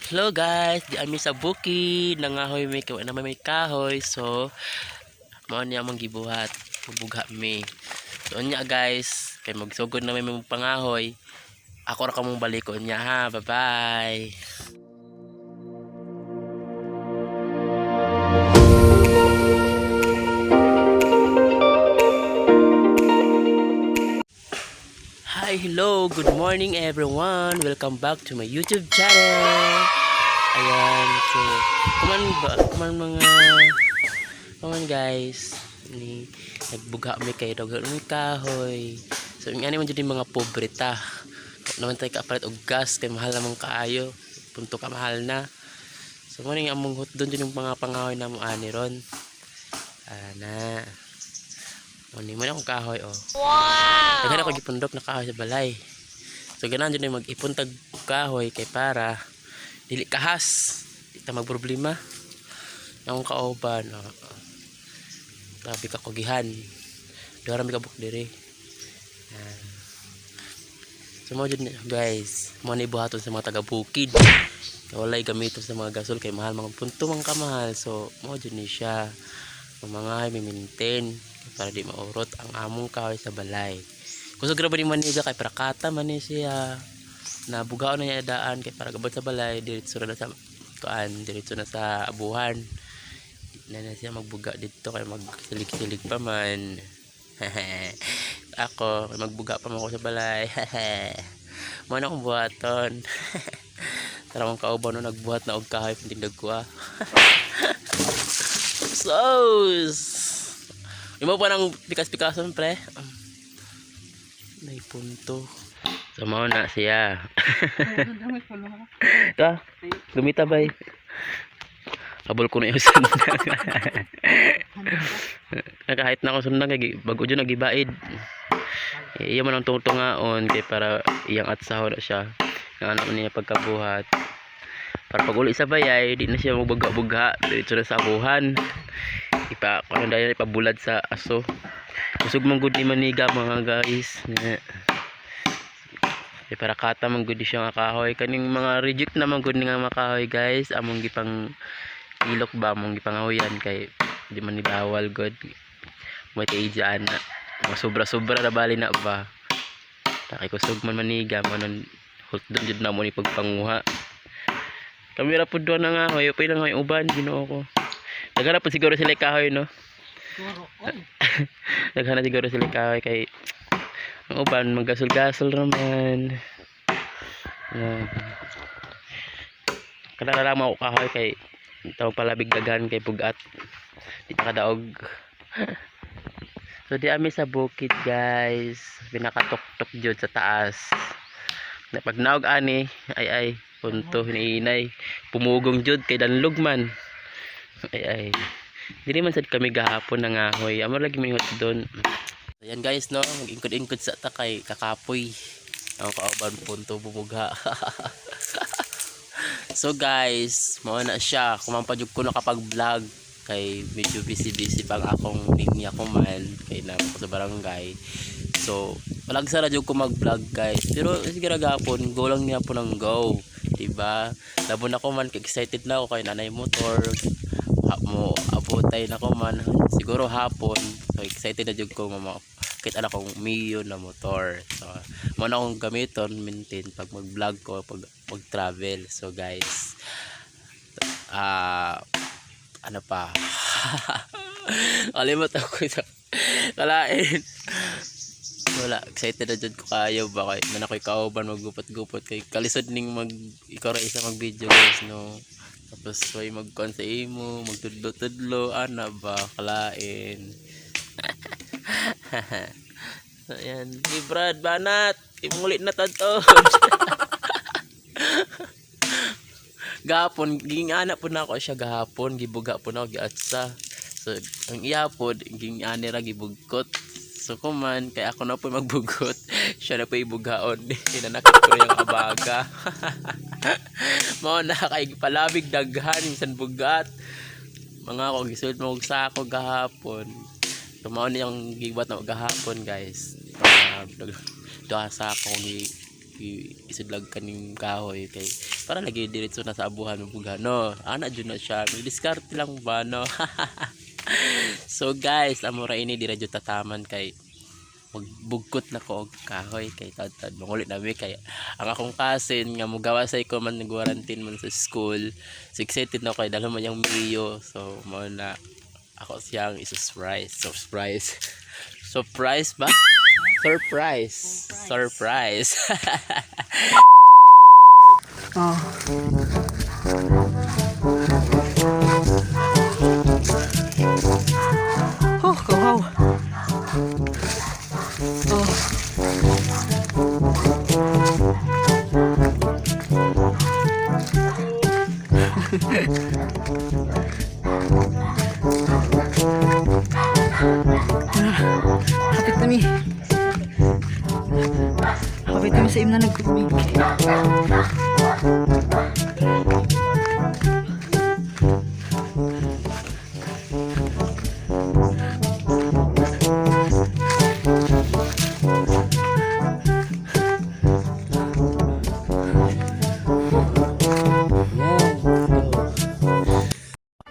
Hello guys, di ami sa bukid, nangahoy mi kay wa naman may kahoy. So mao ni among gibuhat, bugha mi. So unya guys, kay magsugod na may pangahoy. Ako ra kamong balikon niya ha. Bye-bye. Hi, hello, good morning everyone. Welcome back to my YouTube channel. Ayan, so kuman ba, kuman mga kuman guys, ni nagbugha mi kay dog mi kahoy. So ang ani man jud yung mga pobre ta. Wa naman tayo kapalit og gas kay mahal namang kaayo. Punto ka mahal na. So mo ning among hotdon jud yung mga pangahoy namo ani ron. Ana. Mo ni mo na akong kahoy oh. Wow. Daghan ako gipundok na kahoy sa balay. So ganahan jud ni mag-ipon tag kahoy kay para dili kahas. Di ta magproblema. Akong kauban. Oh. Grabe ka kugihan. Duha ra mi ka buok diri. Ah. So mo jud ni guys, mo ni buhaton sa mga taga bukid. Walay gamiton sa mga gasol kay mahal mga punto man kamahal. So mo jud ni siya. Ang mga may maintain para di maurot ang among kahoy sa balay. Kusog ra ba ni maniga kay prakata man ni siya. Nabugaon na niya daan kay para gabot sa balay diretso na sa kuan, diretso na sa abuhan. Di na na siya magbuga dito kay magsilig-silig pa man. Ako, magbuga pa man ako sa balay. Mo na akong buhaton. Tara mong kauban no nagbuhat na og kahoy tindag ko ah. Sos! Imo pa ng pikas-pikason pre. Nay punto. So mao na siya. Ito, gumita bay. Habol ko na yung sundang. Kahit na ako sundang, kay bago dyan nagibaid. Iya man ang tungtungaon kay para iyang atsaho na siya. Ang anak niya pagkabuhat. Para pag uli sa bayay, di na siya magbugha-bugha. Diretso na sa abuhan. Ipa, ano dahil ipabulad sa aso. Kusog man gud ni maniga mga guys. Nga. Kay para kata man gud siya nga kahoy. Kaning mga reject na man gud ni nga mga kahoy guys. Among gipang ilok ba among gipangahuyan kay di man ni bawal god. May kay ana. Mga sobra-sobra na bali na ba. Takay kusog man maniga mo nun hotdog jud na mo ni pagpanguha. Kamera pud doon na nga hoy, pila nga yung uban Ginoo ko. Daghan na pud siguro sila kahoy no. Daghan na siguro sila kahoy kay ang uban maggasol-gasol raman. Yan. Kada lang ako kahoy kay tawag palabig daghan kay bugat. Di ta kadaog. So di ami sa bukid guys. Pinakatuktok jud sa taas. Na pag naog ani ay ay punto hinihinay. Pumugong jud kay danlog man. Ay ay. Dili man sad kami gahapon nangahoy. Amo lagi mingot doon. Ayan guys no, mag-ingkod-ingkod sa ta kay kakapoy. Ang kauban punto bumugha. So guys, mao na siya. Kumampa jud ko nakapag-vlog kay medyo busy-busy pang akong linya ko man kay na ako sa barangay. So, palagsa ra jud ko mag-vlog guys. Pero sige ra gapon, go lang niya po ng go, diba? Labon ako man kay excited na ako kay nanay motor. Ha, mo abotay na ko man siguro hapon. So excited na jud ko mama kita na akong Mio na motor. So, mo na akong gamiton maintain pag mag-vlog ko, pag mag-travel. So guys, ah ano pa? Kalimot ako sa kalain. Wala, excited na jud ko kayo ba kay man ako'y kauban maggupot-gupot kay kalisod ning mag ikaw ra isa mag video guys no. Tapos way magkuan sa imo, magtudlo-tudlo ana ba kalain. So, ayan, hey Brad, banat, imulit na tadto. Gahapon, gingana po na ako siya gahapon, gibuga po na ako giatsa. So, ang iya po, gingani ra gibugkot. So, kuman, kay ako na po magbugot. Siya na po ibugaon. Hinanakit ko na yung abaga. Mao na kay palabig daghan minsan bugat. Mga ako gisulod mo og sako gahapon. So, mao na yung gibuhat na gahapon guys. Duha sako gi isudlag kaning kahoy kay Para lagi diretso na sa abuhan mabuga, no? Ana jud na siya. May diskarte lang ba, no? So guys, amo ra ini, di ra jud tataman kay magbugkot na ko og kahoy kay tad mangulit na mi kay ang akong cousin nga mugawa sa ko man, nag-quarantine man sa school. So excited na ko kay dalo man yung Mio. So mao na ako siyang i-surprise, surprise, surprise ba, surprise, surprise. Oh. Oh, kawaw. Oh. Hapit na mi. Hapit na mi sa imna nagtubig.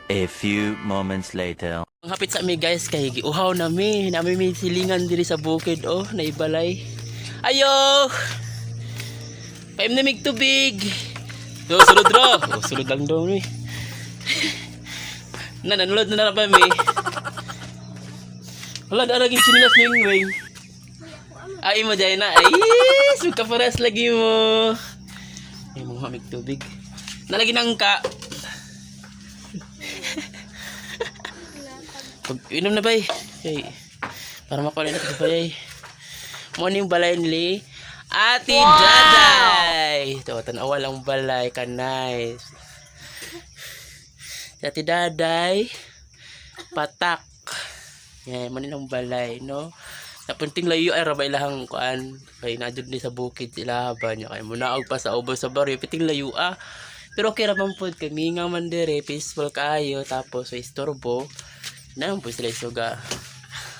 A few moments later. Ang hapit sa mi guys kay giuhaw na mi, nami mi silingan diri sa bukid, oh, naibalay. Ayo! Paim na mig tubig. Do sulod ro. Oh, sulod lang daw mi. Na nanulod na na pa mi. Wala na lagi chinilas ning wing. Ay mo dyan na. Ay, suka pares lagi mo. Ay mo mig tubig. Nalagi nang ka. Pag inom na bay. Kay para makuha na ito bay. Mo ning balay ni Ate Daday. Ito tanawa lang balay ka nice. Si Ate Daday patak. Yan, mo ang balay, no? Napunting layo ay rabay lahang kuan kay naadjud ni sa bukid sila ba niya kay munaog pa sa ubos sa baryo piting layo ah. Pero okay ra man pud kay minga man dire, peaceful kaayo, tapos sa istorbo na po sila isuga.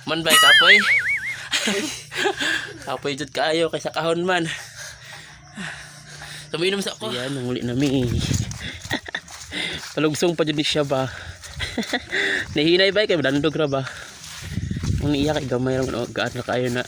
Man bay kapoy. Kapoy jud kaayo kay sa kahon man. So minom sa ako. Ayan, nanguli na mi. Palugsong pa jud ni siya ba. Nahinay ba kay dandog ra ba. Ang niiya kay gamay ra man og gaan ra kaayo na.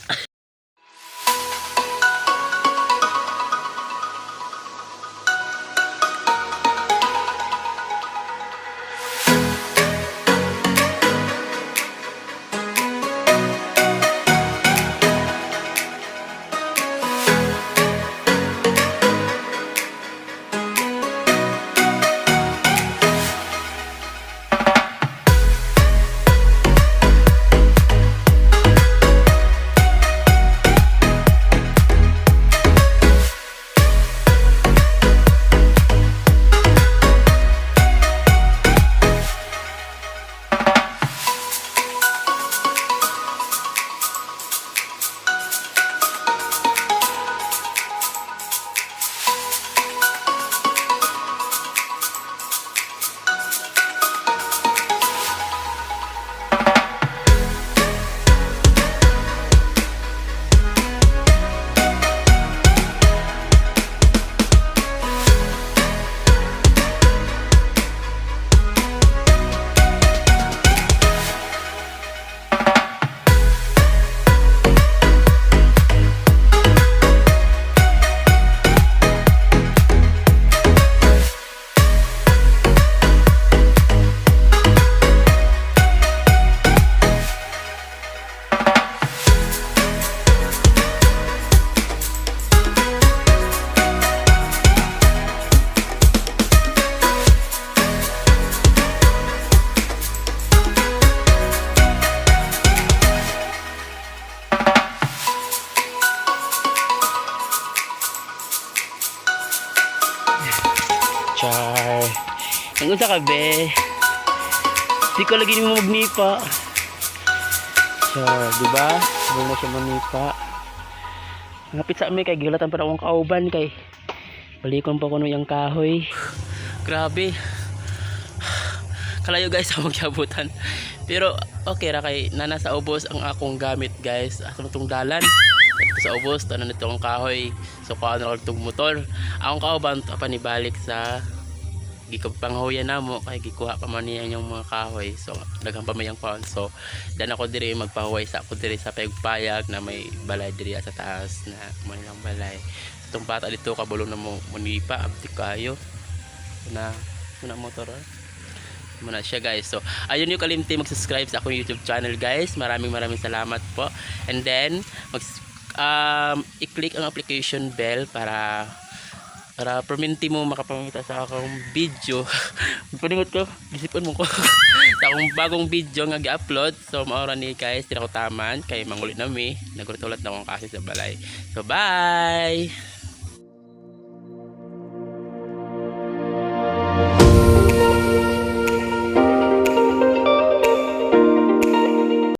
Char. Ang unsa ka be? Di ko lagi nimo magnipa. Char, di ba? Sabay na siya manipa. Ngapit sa ami kay gilatan pa na akong kauban kay balikon pa ko nung iyang kahoy. Grabe. Kalayo guys sa magyabutan. Pero okay ra kay nana sa ubos ang akong gamit guys. Ato tong dalan. Dito sa ubos, tanan nito ang kahoy. So kuha na lang motor. Akong kauban pa nibalik sa gikapanghuyan namo kay gikuha pa man niya yung mga kahoy. So daghan pa may ang kuan. So dan ako diri magpahuway sa ako diri sa payag na may balay diri sa taas na mo nilang balay. So, itong bata dito kabalo na mo munipa abdi kayo na muna motor, ah. Muna siya, guys. So ayun yung kalimti mag-subscribe sa akong YouTube channel, guys. Maraming maraming salamat po. And then mag i-click ang application bell para para perminti mo makapangita sa akong video. Paningot ko, gisipon mo ko sa akong bagong video nga gi-upload. So maura ni, guys, di na ko taman kay mangulit na mi. Nagulat na akong kasi sa balay. So bye.